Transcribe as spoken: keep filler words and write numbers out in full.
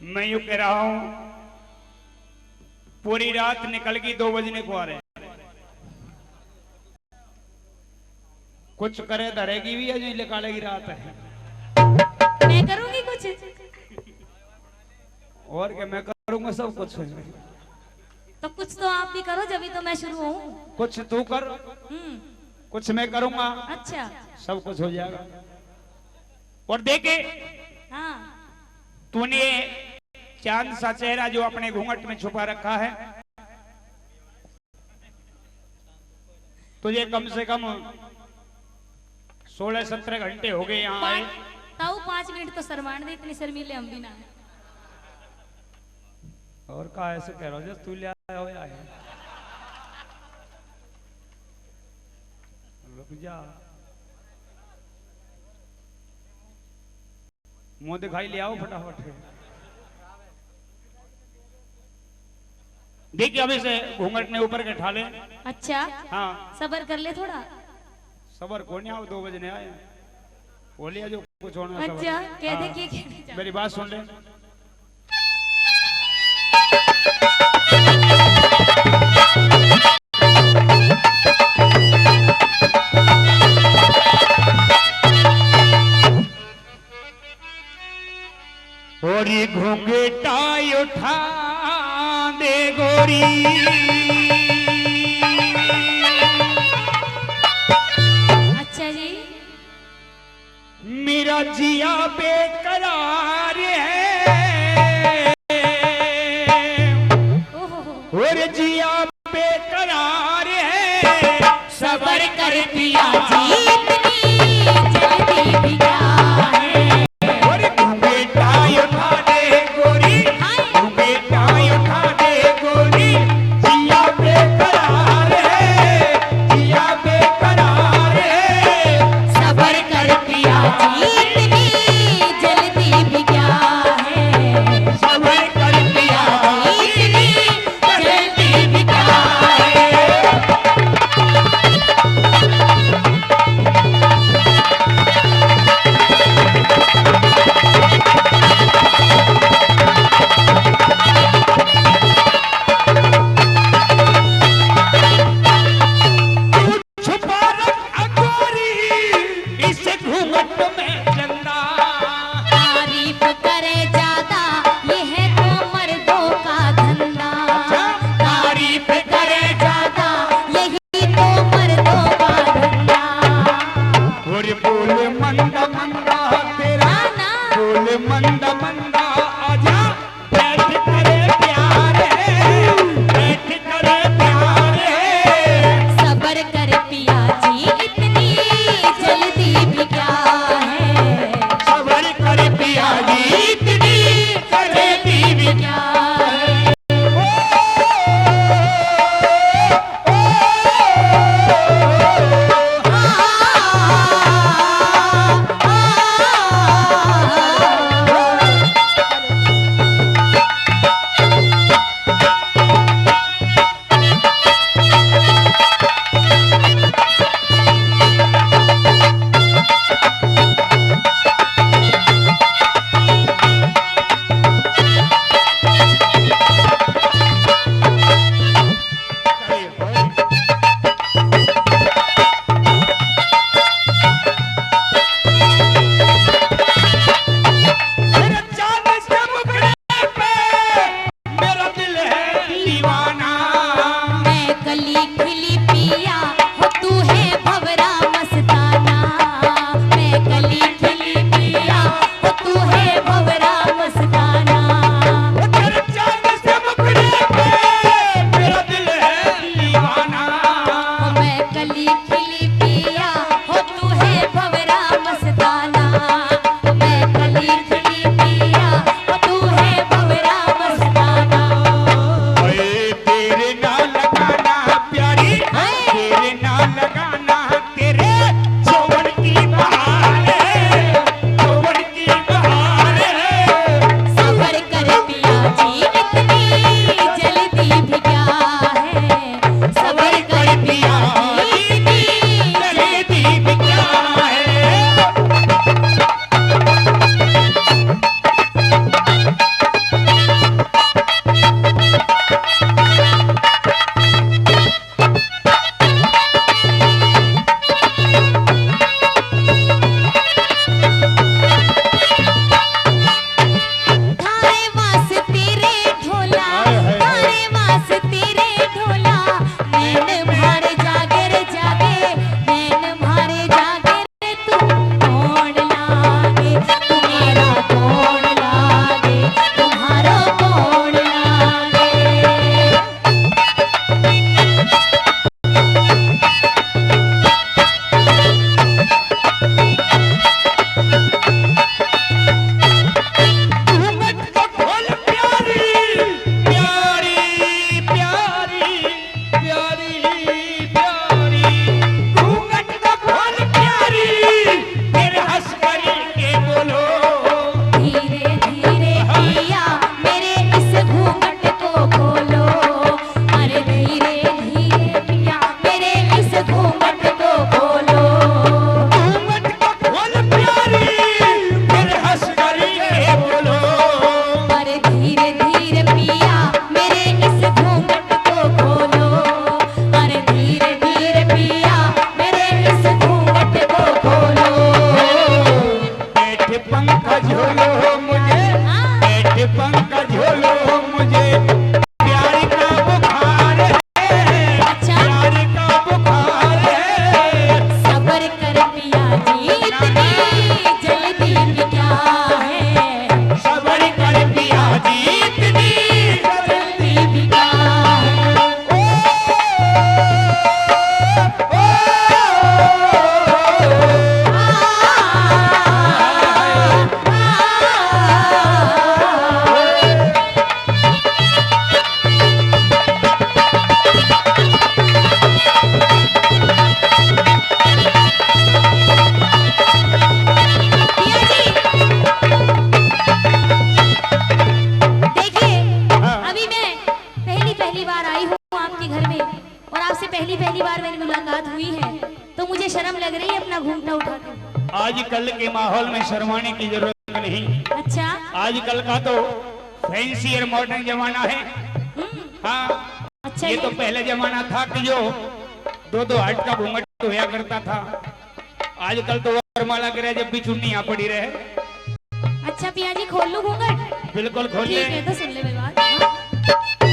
मैं यूं कह रहा हूं, पूरी रात निकल गई, दो बजने को आ रहे हैं। कुछ करे धरेगी भी है जो निकालेगी रात है। मैं करूंगी कुछ। और क्या, मैं करूंगा सब कुछ। तो कुछ तो आप भी करो, जब ही तो मैं शुरू हूँ। कुछ तू कर, हम्म। कुछ मैं करूंगा, अच्छा। सब कुछ हो जाएगा। और देखे, हाँ। तूने चांद सा चेहरा जो अपने घूंघट में छुपा रखा है, तुझे कम से कम सोलह सत्रह घंटे हो गए यहाँ आए। ताऊ, पाँच मिनट तो शर्माण दे, इतनी शर्मीले हम भी ना। और का ऐसे कह रहा हो, जब तू ले आया हो, आए। रुक जा, मुंह दिखाई ले आओ फटाफट। देखिए, अभी से घूंघट ने ऊपर के ठा ले। अच्छा। हाँ। सबर कर ले थोड़ा। सबर को नहीं, आओ, दो बजने आए। बोलिए जो कुछ होना। अच्छा, कह दे। हाँ। के कहना चाहते? मेरी बात सुन ले। और घूंघटा उठा दे गोरी। अच्छा जी। मेरा जिया बेकरार है। ओहो। और जिया बेकरार है। सबर कर पिया जी, इतनी जल्दी भी क्या है। और घूंघटा उठा दे गोरी, घूंघटा उठा दे गोरी। जिया बेकरार है, जिया बेकरार है। सबर कर पिया जी, इतनी जल्दी भी पंखा झोलो, मुझे प्यार का बुखार है। अच्छा। प्यार का बुखार है। सबर कर पिया जी, इतनी जल्दी भी क्या है? सबर कर पिया जी, इतनी जल्दी भी क्या है? देखिए, हाँ। अभी मैं पहली पहली बार आई हूँ आपके घर में और आपसे पहली पहली बार मेरी मुलाकात हुई है, तो मुझे शर्म लग रही है अपना घूंघटा उठा के। आजकल के माहौल में शर्माने की जरूरत नहीं। अच्छा। आजकल का तो फैंसी और मॉडर्न जमाना है। हम्म। हाँ। अच्छा ये जी। तो पहले जमाना था कि जो दो दो हाथ का घूंघट होया करता था। आजकल तो वरमाला करे जब भी चुन्नी आ पड़ी रहे। अच्छा पिया जी, खोल लूं घूंघट? बिल्कुल खोल ठीक ले। है, तो सुन ले मेरी बात। हाँ।